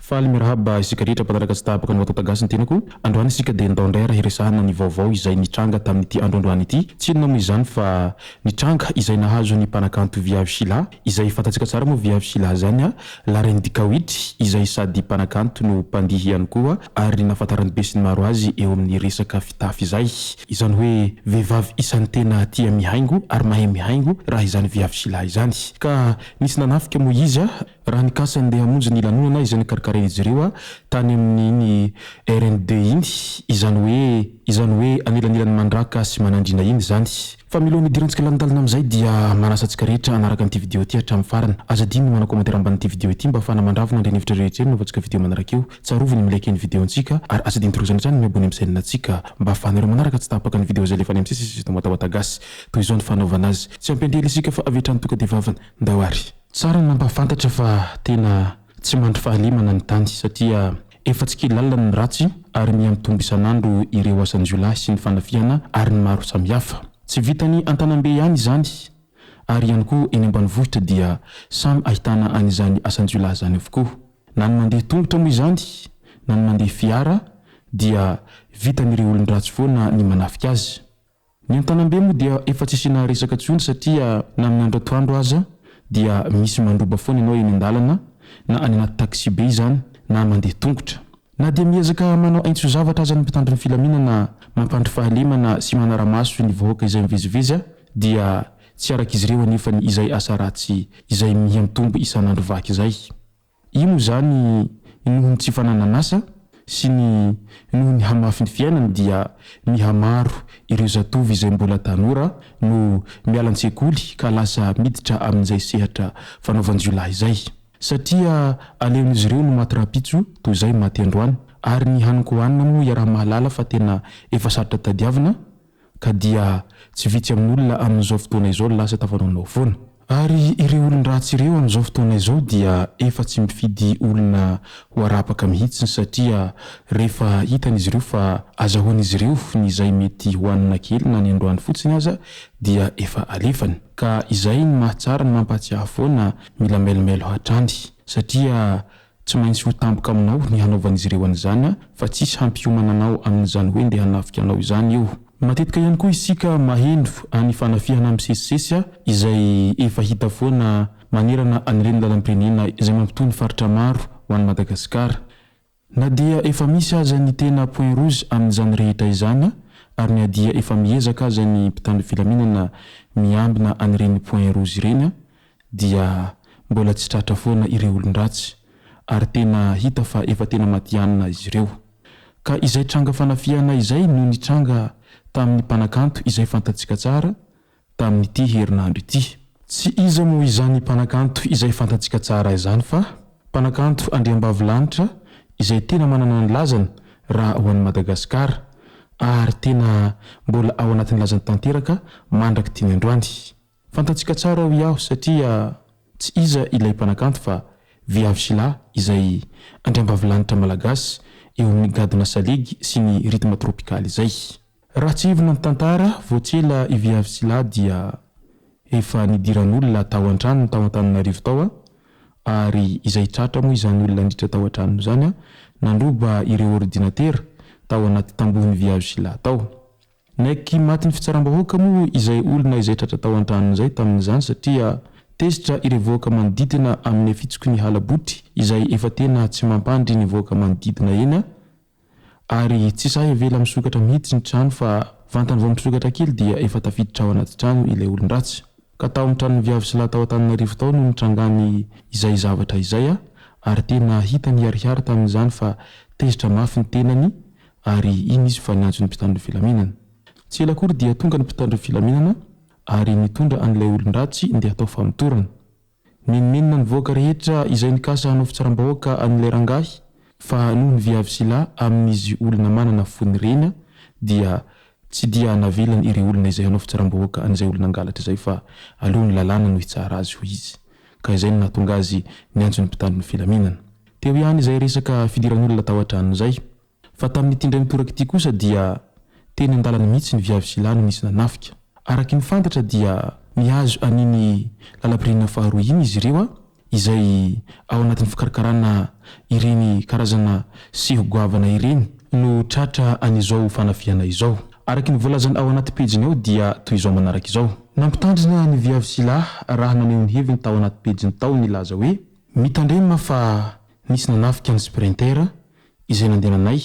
Faly miarahaba isika rehetra mpanaraka tsy tapaka ny Watata Gasy ny tenako. Androany isika dia ndao indray ary hiresahana ny vaovao izay nitranga tamin'ity andro androany ity. Tsy inona moa izany fa ny tranga izay nahazo ny mpanakanto Viavy Shila izay fantatsika tsara moa Viavy Shila izany a, La Reine du Kawitry izay sady mpanakanto no mpandihy ihany koa ary nahafantaran'ny besinimaro azy eo amin'ny resaka fitafy izay. Izany hoe vehivavy isan'ny tena tia mihaingo ary mahay mihaingo raha izany Viavy Shila izany. Ka nisy nanafika moa izy raha nikasa handeha hamonjy ny lanonana izay nokarakarain'izy ireo tany amin'iny RN deux iny, izany hoe izany hoe anelanelan'i Mandraka sy Manandriana iny izany. Fa mialohan'ny hidirantsika lalindalina amin'izay dia manasa antsika rehetra hanaraka an'ity video ity hatramin'ny farany. Aza adino ny manao commentaire ambanin'ity video ity mba ahafahana mandravona ireny hevitra rehetra ireny hanaovantsika video manaraka eo. Tsarovy ny mi-like ny video-ntsika ary aza adino torozana hatrany ny mi-abonner amin'ny chaîne-ntsika mba ahafahanareo manaraka tsy tapaka ny video izay alefa any amin'ny sisy eto Watawata Gasy. Toy izao ny fanaovana azy. Tsy ampiandry ela isika fa avy hatrany tonga dia vavany. Ndao ary. Tsara ny mampahafantatra fa tena tsy mandry fahalemana ny tany satria efa tsy kely lalina ny ratsy ary miha mitombo isan'andro ireo asan-jiolahy sy ny fanafihana ary ny maro samihafa. Tsy vitan'ny an-tanambe ihany izany ary ihany koa eny ambanivohitra dia samy ahitana an'izany asan-jiolahy izany avokoa. Na ny mandeha tongotra moa izany na ny mandeha fiara dia vitan'ireo olon-dratsy foana ny manafika azy. Ny an-tanambe moa dia efa tsy asiana resaka tsony satria na amin'ny andro atoandro aza dia misy mandroba foana ianao eny an-dalana na any anaty taxi be izany na mandeha tongotra. Na dia miezaka manao aintso zavatra aza ny mpitandro ny filaminana mampandry fahalemana sy manara-maso ny vahoaka izay mivezivezy dia tsy arak'izy ireo anefa ny izay asa ratsy izay miha mitombo isan'andro vaky izay. Io moa izany noho ny tsy fananan'asa sy ny noho ny hamafin'ny fiainana dia mihamaro ireo zatovo izay mbola tanora no miala an-tsekoly ka lasa miditra amin'izay sehatra fanaovan-jiolahy izay. Satria aleon'izy ireo no maty rahampitso toy izay maty androany. Ary ny hanin-kohanina moa iaraha-mahalala fa tena efa sarotra tadiavina ka dia tsy vitsy amin'olona amin'izao fotoana izao lasa tafanaonao foana. Ary ireo olon-dratsy ireo amin'izao fotoana izao dia efa tsy mifidy olona ho arapaka mihitsy satria rehefa hitan'izy ireo fa azahoan'izy ireo ny izay mety hohanina kely na ny androany fotsiny aza dia efa alefany. Ka izay ny mahatsara ny mampahatsiahy foana mila mailomailo hatrany satria Tsy maintsy ho tampoka aminao ny hanaovan'izy ireo an'izany fa tsisy hampiomana anao amin'izany hoe ndeha hanafika anao izany io. Matetika ihany koa isika maheno any fanafihana misesisesy izay efa hita foana manerana an'ireny lalam-pirenena izay mampitohy ny faritra maro ho an'i Madagasikara. Na dia efa misy aza ny tena point rouge amin'izany rehetra izany ary ny adia efa miezaka aza ny mpitandro filaminana miambina an'ireny point rouge ireny dia mbola tsy tratra foana ireo olon-dratsy ary tena hita fa efa tena matihanina izy ireo. Ka izay tranga fanafihana izay no nitranga tamin'ny mpanakanto izay fantatsika tsara tamin'ity herinandro ity. Tsy iza moa izany mpanakanto izay fantatsika tsara izany fa mpanakanto andriambavilanitra izay tena manana ny lazany raha ho an'i Madagasikara ary tena mbola ao anatin'ny lazany tanteraka mandrak'ity ny androany. Fantatsika tsara hoy aho satria tsy iza ilay mpanakanto fa Viavy Shila izay andriambavilanitra malagasy eo amin'ny gadona salegy sy ny rythme tropikaly izay. Raha tsiahivina ny tantara, vao tsy ela i Viavy Shila dia efa nidiran'olona tao an-tranony tao Antananarivo tao ary izay tratra moa izany olona niditra tao an-tranony izany nandroba ireo ordinatera tao anaty tambohon'i Viavy Shila tao. Niaiky matin'ny fitsaram-bahoaka moa izay olona izay tratra tao an-tranony izay tamin'izany satria tezitra ireo vahoaka manodidina amin'ny fitsiky ny hala-botry izay efa tena tsy mampandry ny vahoaka manodidina eny ary tsy sahy avela misokatra mihitsy ny trano fa vantany vao misokatra kely dia efa tafiditra ao anaty trano ilay olon-dratsy. Ka tao amin'ny tranon'ny viavy sy lahy tao Antananarivo tao no nitrangany izay zavatra izay ary tena hita niharihary tamin'izany fa tezitra mafy ny tenany ary iny izy fa niantso ny mpitandro ny filaminana. Tsy ela akory dia tonga ny mpitandro ny filaminana ary nitondra an'ilay olon-dratsy ndeha hatao famotorana. Menomenona ny vahoaka rehetra izay nikasa hanao fitsaram-bahoaka an'ilay rangahy fa noho ny viavy sy lahy amin'izy olona manana fony reny dia. Tsy dia navelany ireo olona izay hanao fitsaram-bahoaka an'izay olona nangalatra izay fa aleo ny lalàna no hitsara azy hoy izy. Ka izay no nahatonga azy niantso ny mpitandro ny filaminana. Teo ihany izay resaka fidiran'olona tao an-trano izay. Fa tamin'ity indray mitoraka ity kosa dia teny an-dalana mihitsy ny viavy sy lahy no nisy nanafika. Araky ny fantatra dia nihazo an'iny lalam-pirenena faharoa iny izy ireo izay ao anatin'ny fikarakarana ireny karazana seho goavana ireny no tratra an'izao fanafihana izao. Araky ny voalazany ao anaty pejiny ao dia toy izao manaraka izao. Nampitandrina ny viavy sy lahy raha naneho ny heviny tao anaty pejiny tao nilaza hoe, Mitandrema fa nisy nanafika ny Sprinter izay nandehananay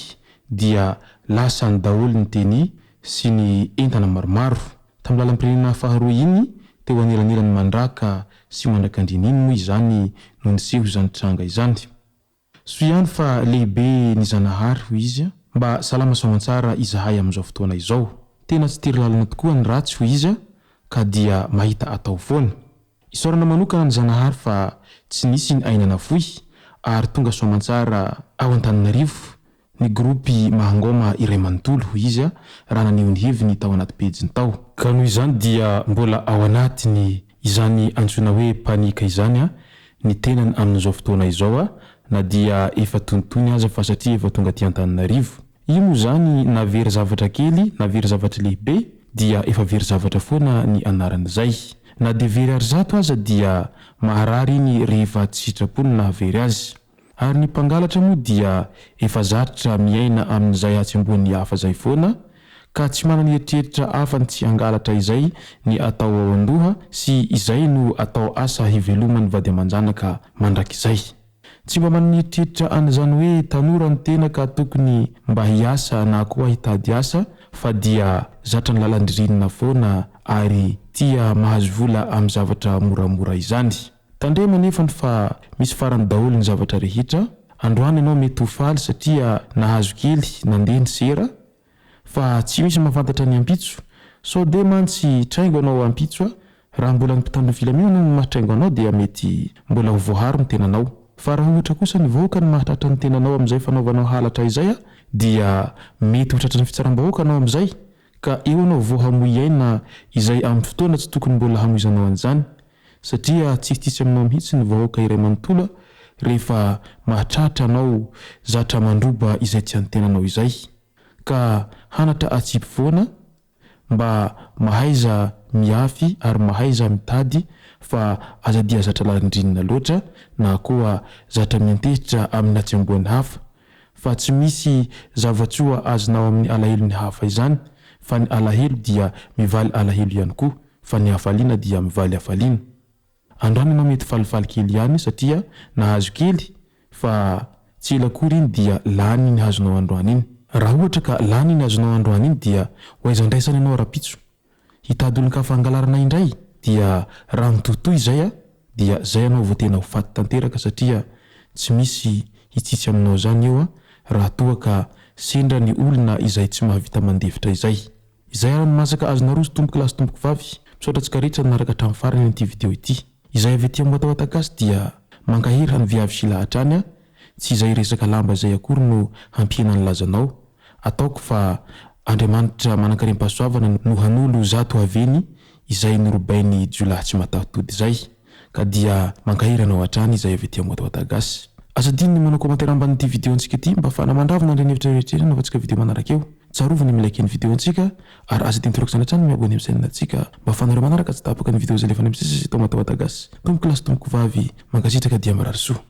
dia lasa any daholo ny tenue sy ny entana maromaro. Tamin'ny lalam-pirenena faharoa iny, teo anelanelan'i Mandraka sy Mandrakandriana iny moa izany no niseho izany tranga izany. Soa ihany fa lehibe ny Zanahary hoy izy, mba salama soamantsara izahay amin'izao fotoana izao. Tena tsy tery lalana tokoa ny ratsy hoy izy ka dia mahita atao foana. Isaorana manokana ny Zanahary fa tsy nisy ny aina nafoy ary tonga soamantsara ao Antananarivo ny gropy Mahangoma iray manontolo, hoy izy raha naneho ny heviny tao anaty pejiny tao. Ka noho izany dia mbola ao anatiny izany antsoina hoe panique izany ny tenany amin'izao fotoana izao na dia efa tonitony aza fa satria efa tonga aty Antananarivo. Io moa izany na very zavatra kely na very zavatra lehibe dia efa very zavatra foana ny anaran'izay. Na dia very arizato aza dia maharary iny rehefa tsy sitrapo no nahavery azy. Ary ny mpangalatra moa dia efa zatra miaina amin'izay hatsembohan'ny hafa izay foana ka tsy manana eritreritra hafa ny tsy hangalatra izay ny atao ao an-doha sy izay no atao asa hiveloman'ny vady aman-janaka mandrakizay. Tsy mba maneritreritra an'izany hoe tanora ny tena ka tokony mba hiasa na koa hitady asa fa dia zatra ny lalan-dririnina foana ary tia mahazo vola amin'ny zavatra moramora izany. Tandremo anefany fa misy farany daholo ny zavatra rehetra, androany ianao mety ho faly satria nahazo kely nandeha ny sera, Fa tsy misy mahafantatra ny ampitso. Sao dia mantsy traingo anao ampitso a! Raha mbola ny mpitandro ny filaminana no mahatraingo anao dia mety mbola ho voaharo ny tenanao. Fa raha ohatra kosa ny vahoaka no mahatratra ny tenanao amin'izay fanaovanao halatra izay a! Dia mety ho tratran'ny fitsaram-bahoaka anao amin'izay ka eo anao vao hamoy aina izay amin'ny fotoana tsy tokony mbola hamoizanao an'izany satria tsy hitsitsy aminao mihitsy ny vahoaka iray manontolo rehefa mahatratra anao zatra mandroba izay tsy an'ny tenanao izay. Ka hanatra atsipy foana mba mahaiza miafy ary mahaiza mitady fa aza dia zatra lalindrinina loatra na koa zatra miantehitra amin'ny hatsembohan'ny hafa fa tsy misy zavatsoa azonao amin'ny alahelon'ny hafa izany fa ny alahelo dia mivaly alahelo ihany koa fa ny hafaliana dia mivaly hafaliana. Androany ianao mety falifaly kely ihany satria nahazo kely fa tsy ela akory iny dia lany iny hazonao androany iny. Raha ohatra ka lany iny azonao androany iny dia ho aiza andraisana ianao rapitso? Hitady olon-kafa hangalarana indray? Dia raha mitohitohy izay a dia zay ianao vao tena ho faty tanteraka satria tsy misy hitsitsy aminao zany eo a raha toa ka sendra ny olona izay tsy mahavita mandefitra izay. Izay ary ny masaka azonareo ry tompoko lahy sy tompoko vavy. Misaotra antsika rehetra nanaraka hatramin'ny farany an'ity video ity. Izay avy aty Amboatawata Gasy dia mankahery an'i viavy Sheila hatrany a! Tsy izay resaka lamba izay akory no hampihena ny lazanao. Ataoko fa Andriamanitra manankarem-pahasoavana no hanolo zato haveny izay norobain'ny jiolahy tsy mataho-tody izay. Ka dia mankahery anao hatrany izay avy aty Amboatawata Gasy. Aza adino ny manao commentaire ambanin'ity video antsika ity mba afahana mandravona ireny hevitra rehetra ireny anaovantsika video manaraka eo. Tsarovy ny mi-like ny video antsika ary aza adino torak'izany hatrany ny mi-abonner amin'ny chaîne antsika mba afahanareo manaraka tsy tapaka ny video izay alefanay misesy eto Amboatawata Gasy. Tompoko lahy sy tompoko vavy, mankasitraka dia mirary soa.